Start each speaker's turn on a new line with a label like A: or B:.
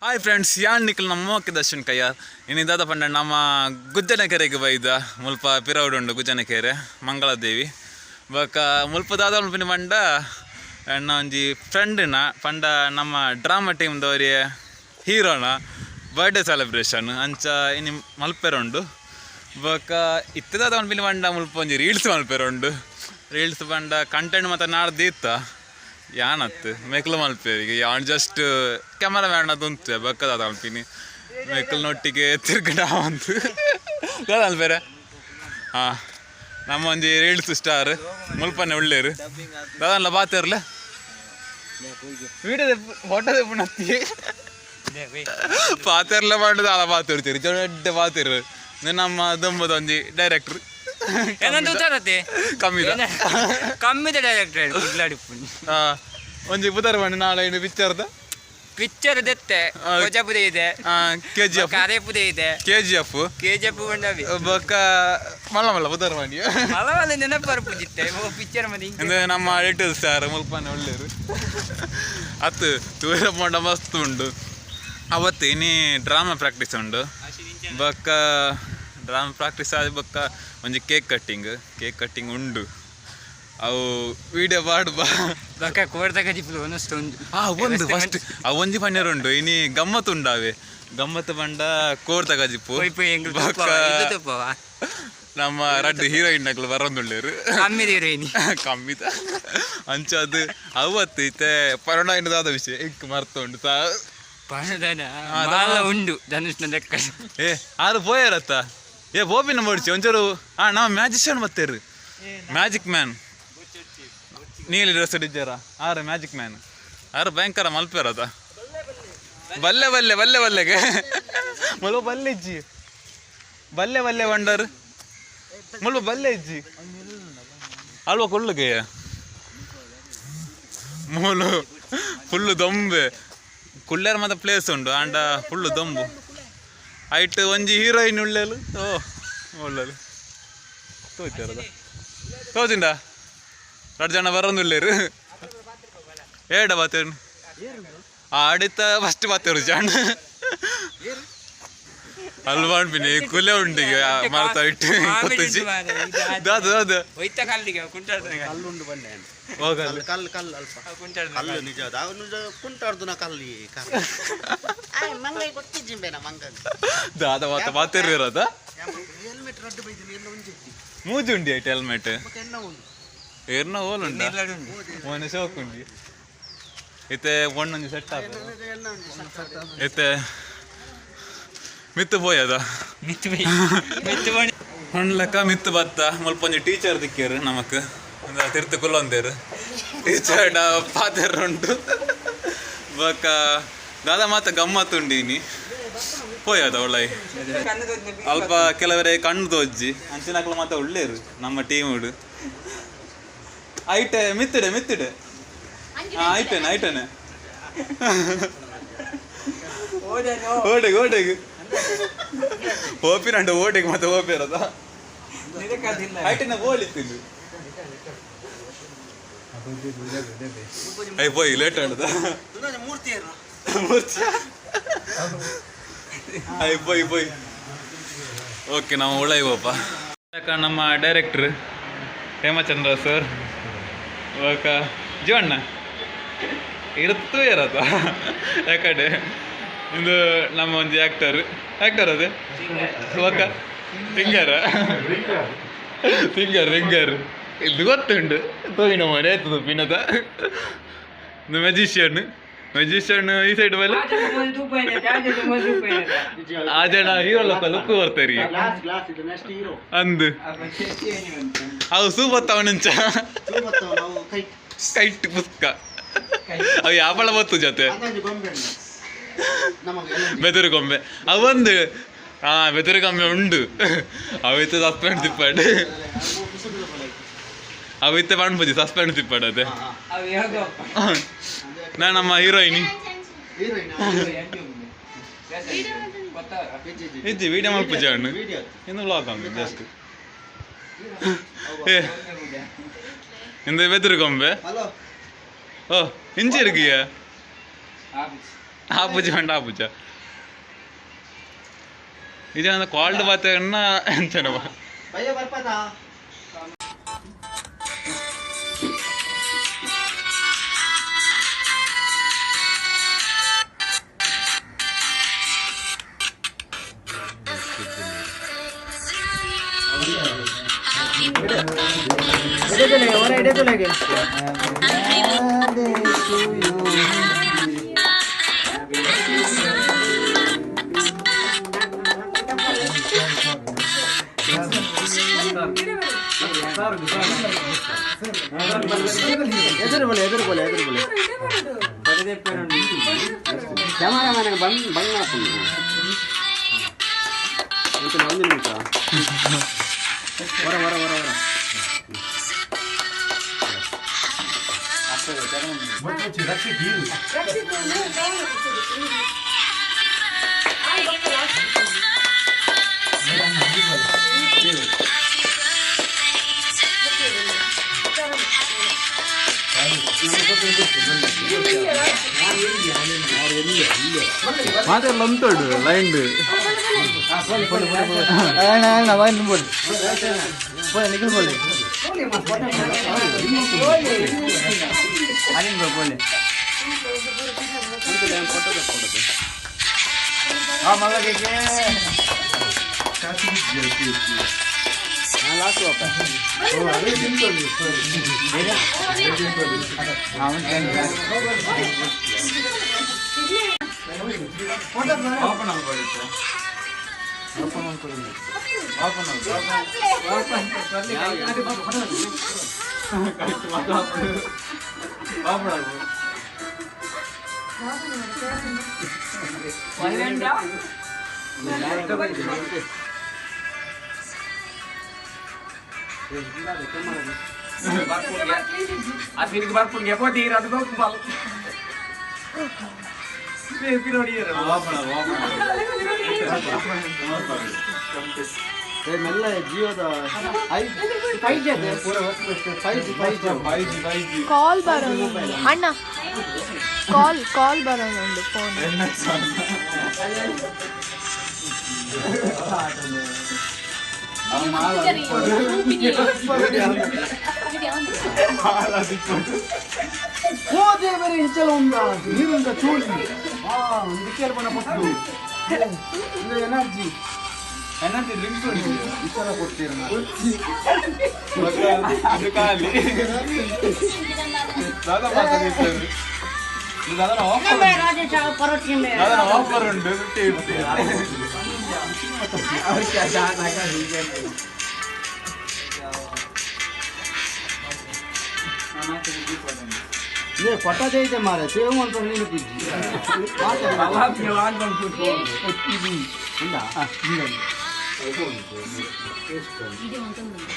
A: Hi friends, ಯಾನ್ ನಿಕಲ್ ನಮ್ಮ ಮೋಕೆ ದರ್ಶನ್ ಕಯ್ಯಾರ್. ಇನಿ ದಾದ ಪಂಡ ನಮ್ಮ ಗುಜ್ಜನಕೆರೆಗೆ ಬೈದ. ಮುಲ್ಪ ಪಿರವುಡು ಉಂಡು ಗುಜ್ಜನಕೆರೆ ಮಂಗಳಾದೇವಿ. ಬೊಕ ಮುಲ್ಪ ದಾದ ಮಲ್ಪಿನ ಪಂಡ ಎನ್ನ ಒಂಜಿ ಫ್ರೆಂಡ್ನ ಪಂಡ ನಮ್ಮ ಡ್ರಾಮಾ ಟೀಮ್ದವರಿಗೆ ಹೀರೋನ ಬರ್ಡೇ ಸೆಲೆಬ್ರೇಷನ್ ಅಂಚ ಇನಿ ಮಲ್ಪೆರೆ ಉಂಡು. ಬೊಕ ಇತ್ತೆ ದಾದ ಮಲ್ಪಿನ ಪಂಡ ಮುಲ್ಪ ಒಂಜಿ ರೀಲ್ಸ್ ಮಲ್ಪೆರೆ ಉಂಡು. ರೀಲ್ಸ್ ಪಂಡ ಕಂಟೆಂಟ್ ಮಾತ ನಾಡ್ದು ಇತ್ತ ಯಾನತ್ ಮೆಕ್ಲು ಮಲ್ಪೇರು. ಈಗ ಯಾನ್ ಜಸ್ಟ್ ಕ್ಯಾಮರಾ ಮ್ಯಾನ್ ಅದು ಉಂತೆ. ಬೊಕ್ಕ ದಾದ ಮಲ್ಪಿನಿ, ಮೆಕ್ಲ್ನೊಟ್ಟಿಗೆ ತಿರ್ಗಡ ಬಂತು. ದಾದ ಮಲ್ಪೇರೆ? ಹಾಂ, ನಮ್ಮ ಒಂಜಿ ರೀಲ್ಸ್ ಸ್ಟಾರ್ ಮುಲ್ಪನೆ ಉಳ್ಳೇರು. ದಾದಲ್ಲ ಬಾತೇರ್ಲೆ ವಿಡಿಯೋ ಫೋಟೋ ದೆಪ್ಪುನತ್ತಿ ಪಾತೆರ್ಲ ಪಂಡ ದಾಲ ಪಾತೆರ್ತೀರಿ, ದೊಡ್ಡ ಪಾತೆರು. ನಮ್ಮ ದುಂಬದ ಒಂಜಿ ಡೈರೆಕ್ಟರ್.
B: ಏನಂತ ಉತ್ತಾರತೆ?
A: ಕಮ್ಮಿದ.
B: ಕಮ್ಮಿದ ಡೈರೆಕ್ಟರ್ ಕುಡ್ಲಾಡಿಪ್ಪುನಿ.
A: ಒಂಜಿ ಪುದರ್ ಪಂಡ ನಾಳೆ ಇನ್ನು ಪಿಕ್ಚರ್ದ.
B: ಪಿಕ್ಚರ್ ದೆತ್ತೆ ಪುದೆ ಇದೆ.
A: ಕೆಜಿಎಫ್.
B: ಅರೆ ಪುದೆ ಇದೆ.
A: ಕೆಜಿಎಫ್.
B: ಕೆಜಿಎಫ್ ಬಂಡವಿ.
A: ಬೊಕ್ಕ ಮಲ್ಲ ಮಲ್ಲ ಪುದರ್ ಮಾಡಿ.
B: ಮಲ್ಲ ಮಲ್ಲ ನೆನಪು ಪೂಜಿತ್ತೆ ಪಿಕ್ಚರ್ ಮತ್ತೆ.
A: ಇಂದು ನಮ್ಮ ಲಿಟಲ್ ಸ್ಟಾರ್ ಮುಲ್ಪನೆ ಒಳ್ಳೇರು ಅತ್ತು ತೂರ ಪೋಂಡ ಮಸ್ತ್ ಉಂಡು. ಅವತ್ತು ಇನಿ ಡ್ರಾಮಾ ಪ್ರಾಕ್ಟೀಸ್ ಉಂಡು. ಬೊಕ್ಕ ಡ್ರಾಮಾ ಪ್ರಾಕ್ಟೀಸ್ ಆದ ಬೊಕ್ಕ ಒಂಜಿ ಕೇಕ್ ಕಟ್ಟಿಂಗ್, ಕೇಕ್ ಕಟ್ಟಿಂಗ್ ಉಂಡು. ಅವು ವಿಡಿಯೋ ಪಾಡ್ ಬಾ.
B: ಬೊಕ್ಕ ಕೋರ್ದ ಕಜಿಪುಲು ಒಂದಷ್ಟು ಉಂಡು.
A: ಆ ಒಂದು ಫಸ್ಟ್ ಆ ಒಂಜಿ ಪನ್ನೀರ್ ಉಂಡು. ಇನಿ ಗಮ್ಮತ್ತು ಉಂಡಾವೆ. ಗಮ್ಮತ್ತು ಪಂಡ ಕೋರ್ತ ಕಜಿಪು.
B: ಪೋಯ್ ಪೋಯ್ ಎಂಗ್ಲು.
A: ಬೊಕ್ಕ
B: ಇದು ತುಪ್ಪವ.
A: ನಮ್ಮ ರಡ್ಡ್ ಹೀರೋಯಿನ್ ನಕ್ಲು ಬರೋದುಳ್ಳೇರು.
B: ಕಮ್ಮಿದ ಹೀರೋಯಿನ್.
A: ಕಮ್ಮಿದ ಅಂಚ ಅದು ಅವತ್ತು ಇತ್ತೆ ಪರಣ ದಾದ ವಿಷಯ ಇಕ್ ಮರ್ತುಂಡು ಸಾ.
B: ಪಣದನ ಮಾಲ ಉಂಡು ಧನುಷ್ನ ಲೆಕ್ಕ.
A: ಏ, ಆರು ಪೋಯರತ್ತ. ಏ, ಬೋಪಿನ ಮೋಡ್ಚಿ ಒಂಚೂರು. ಆ ನಮ್ಮ ಮ್ಯಾಜಿಷಿಯನ್ ಬತ್ತೇರು, ಮ್ಯಾಜಿಕ್ ಮ್ಯಾನ್. ನೀಲಿ ಡ್ರೆಸ್ ಇದ್ದಾರ ಆರು ಮ್ಯಾಜಿಕ್ ಮ್ಯಾನ್. ಆರು ಭಯಂಕರ ಮಲ್ಪೇರದ. ಬಲ್ಲೆ ಬಲ್ಲೆ ಬಲ್ಲೆ ಬಲ್ಲೆಗೆ ಮುಲ್ಪ ಬಲ್ಲೆ ಇಜ್ಜಿ. ಬಲ್ಲೆ ಬಲ್ಲೆ ವಂಡರ್ ಮುಲ್ಪ ಬಲ್ಲೆ ಇಜ್ಜಿ ಅಲ್ವ ಕೊಳ್ಳುಗೆ ಮೂಲು ಫುಲ್ಲು ದೊಂಬೆ. ಕುಳ್ಳೇರ್ ಮಾತ ಪ್ಲೇಸ್ ಉಂಡು, ಆಂಡ ಫುಲ್ಲು ದೊಂಬು. ಐಟ್ ಒಂಜಿ ಹೀರೋಯಿನ್ ಉಳ್ಳೇಲು. ಓ ಒಳ್ಳೇಲು ತೋಚಾರದ ತೋಜಿಂಡ. ರಡ್ಡ್ ಜನ ಬರೋದುಳ್ಳೇರು. ಏಡ ಬಾತೇರು ಆ ಅಡಿತ ಫಸ್ಟ್ ಬಾತೇರು ಜಾಣ ಅಲ್ವಾಣ್ಪಿನಿ ಕುಲೆ ಉಂಡಿಗೆ ಮರತ ಇಟ್ಟು ಗೊತ್ತುಜಿ. ದಾದ ದಾದ.
B: ಒಯ್ತ ಕಲ್ಲಿಗೆ ಕುಂಟಾಡ್ದ.
C: ಕಲ್ಲುಂಡು ಬಂಡೆ.
A: ಹೋಗಲ್ಲ.
C: ಕಲ್ಲು ಕಲ್ಲು ಅಲ್ಪ.
B: ಕುಂಟಾಡ್ದ.
C: ಕಲ್ಲು ನಿಜ ಅವು ನಿಜ ಕುಂಟಾಡ್ದುನ ಕಲ್ಲಿ. ಮಂಗ ಗೊತ್ತಿಜ್ಜಿಂಬೇನ ಮಂಗ.
A: ದಾದ ಮಾತ ಬಾತೇರು ಇರೋದ.
C: ಹೆಲ್ಮೆಟ್ ರಡ್ಡು ಬೈದಿನಿ ಎಲ್ಲ ಒಂಜಿ.
A: ಮೂಜಿ ಉಂಡಿ ಐಟ್ ಹೆಲ್ಮೆಟ್.
C: ಬೊಕ ಎನ್ನ ಉಂಡು.
A: ಏರ್ನ ಓಲ್ ಉಂಡ ಮೋನೆ ಶೋಕ್ ಉಂಡಿ. ಇತ್ತೆ ಒಂದೊಂಜಿ ಸೆಟ್ ಆಪ.
C: ಎನ್ನ ಒಂಜಿ.
A: ಇತ್ತೆ ಮಿತ್ತು ಪೋಯದ.
B: ಮಿತ್ತು ಬೈ ಮಿತ್ತು ಬಣಿ.
A: ಹೊಣ್ಲಕ್ಕ ಮಿತ್ತು ಬತ್ತ. ಮುಲ್ಪ ಒಂಜಿ ಟೀಚರ್ ದಿಕ್ಕೇರು ನಮಕ್. ತಿರ್ತು ಕುಲ್ಲೊಂದೇರು. ಟೀಚರ್ ಪಾತೆರ್ ಉಂಟು. ಬೊಕ್ಕ ದಾದ ಮಾತ ಗಮ್ಮತ್ತು ಉಂಡು. ಇನಿ ಪೋಯದ ಒಳ್ಳೈ. ಅಲ್ಪ ಕೆಲವರೆ ಕಣ್ಣು ತೋಜ್ಜಿ ಅಂಚಿನಕ್ಲು ಮಾತ ಉಳ್ಳೇರು ನಮ್ಮ ಟೀಮ್. ಐಟೆ ಮಿತ್ತಿಡೆ ಮಿತ್ತಿಡೆ. ಹಾ, ಐಟನೆ ಐಟನೆ. ಓಡೆಗ್ ಓಡೆಗ್ ಓಪಿನಂಡ ಓಡೆಗ್ ಮತ್ತೆ ಓಪಿರದ ಐಟನೆ ಬೋಲಿತ್ತಿದ್ದು. I ಪೋಯ್ late ಆಡದ.
C: ಮೂರ್ತಿ ಏರು.
A: ಮೂರ್ತಿ I ಪೋಯ್ ಪೋಯ್. ಓಕೆ, ನಾವು ಉಳೈ ಹೋಪ. ನಮ್ಮ ಡೈರೆಕ್ಟ್ರ್ ಹೇಮಚಂದ್ರ ಸರ್. ಓಕ ಜೀವಣ್ಣ ಇರುತ್ತೂ ಇರತ್ತ ಯಾಕಡೆ. ಇದು ನಮ್ಮ ಒಂಜಿ ಆಕ್ಟರ್, ಆಕ್ಟರ್ ಅದೇ. ಓಕ ಸಿಂಗರ್ ಸಿಂಗರ್ ಸಿಂಗರ್ ಇದು ಗೊತ್ತುಂಡು. ತೋಯಿನ ಮನೆ ಆಯ್ತದ ಪಿನದ. ಇದು ಮೆಜಿಷಿಯನ್, ಮೆಜಿಷಿಯನ್ ಈ ಸೈಡ್ ಬಲ್ಲ. ಆ ಜನ ಹೀರೋ ಲೊಕ್ಕ ಲುಕ್ ಬರ್ತಾರೆ.
C: ಗ್ಲಾಸ್ ಗ್ಲಾಸ್ ಇದು ನೆಕ್ಸ್ಟ್ ಹೀರೋ.
A: ಅಂದು ಅವು ಸೂಪತ್ತವನಂಚ.
C: ನಾವು ಕೈ
A: ಕೈಟ್ ಪುಸ್ತಕ ಅವು ಯಾಪಳ ಬತ್ತು ಜೊತೆ.
C: ಅದೊಂದು ಗೊಂಬೆ ಉಂಡು ನಮಗೆ.
A: ಬೆದರು ಗೊಂಬೆ ಅವೊಂದು. ಹಾ, ಬೆದರು ಗೊಂಬೆ ಉಂಡು. ಅವಿತ್ತು ಸಸ್ಪೆಂಡ್ ತಿಪ್ಪಾಡು. ಅವಿತ್ತೆ ಪಣ್ಪುಜಿ, ಸಸ್ಪೆಂಡ್ ತಿಪ್ಪಾಡು ಅದೇ. ನಾ ನಮ್ಮ ಹೀರೋಯಿನಿ.
C: ಹೀರೋಯಿನ್.
A: ಇಜ್ಜಿ, ವಿಡಿಯೋ ಮಲ್ಪುಜಿ ಅಣ್ಣು.
C: ವಿಡಿಯೋ.
A: ಇನ್ನು ವ್ಲಾಗ್ ಅಂದು ಜಸ್ಟ್. ಏ, ಇಂದು ಬೆದರು ಗೊಂಬೆ.
C: ಹಲೋ.
A: ಓ ಇಂಚಿರ್ಗಿಯ. ಆಪುಜಿ ಪಂಡ ಆಪುಜ ಇದು ಕಾಲ್ಡ್ ಬಾತೆನ್ನ ಎಂಚನ.
C: ಬಯ್ಯ ಬರ್ಪದಾ? ಎದುರು ಬೋಲೆ, ಎದುರು ಬೋಲೆ, ಎದುರು ಬೋಲೆ. ಕ್ಯಾಮರಾಮನ್ ಬಂದ್ ಬಂದ್ ಹಾಕೊಂಡು ಒಂದು ನಿಮಿಷ. ಹೊರ ಹೊರ ಹೊರ ಹೊರ.
A: ಮಾತೆಲ್ಲ ಉಂಟು ಲೈನ್.
C: ಮೆಲ್ಲ ಜಿಯೋದ 5G ಅದೇ ಪೂರ, 5G, 5G.
D: ಕಾಲ್ ಬರೋದು ಅಣ್ಣ, ಕಾಲ್ ಕಾಲ್ ಬರೋದುಂಡು ಫೋನ್.
C: ಓ ದೇವರೇ, ಇಂಚಲ ಉಂಡ ನೀರುಂಡ ಚೂಳಿ ಆ ಒಂದು ಬಣ ಪಟ್ಟು ಇದು ಎನರ್ಜಿ
A: ಎನರ್ಜಿ ಡ್ರಿಂಕ್ಸ್.
C: ಇಷ್ಟರ ಕೊಡ್ತೀರ?
A: ಅದು ಖಾಲಿ ದಾದಾ ಮಾತಾಡಿದ್ದಾರೆ. ಇದು ದಾದನ ಆಫರ್, ದಾದನ ಆಫರ್ ಉಂಟು, 50 50.
C: ಇದೇ ಕೊಟ್ಟದೇ ಇದೆ ಮಾರೆ, ಸೇವ್ ಮಾಡ್ಕೊಂಡು ನೀನು ತಿಜ್ಜಿ.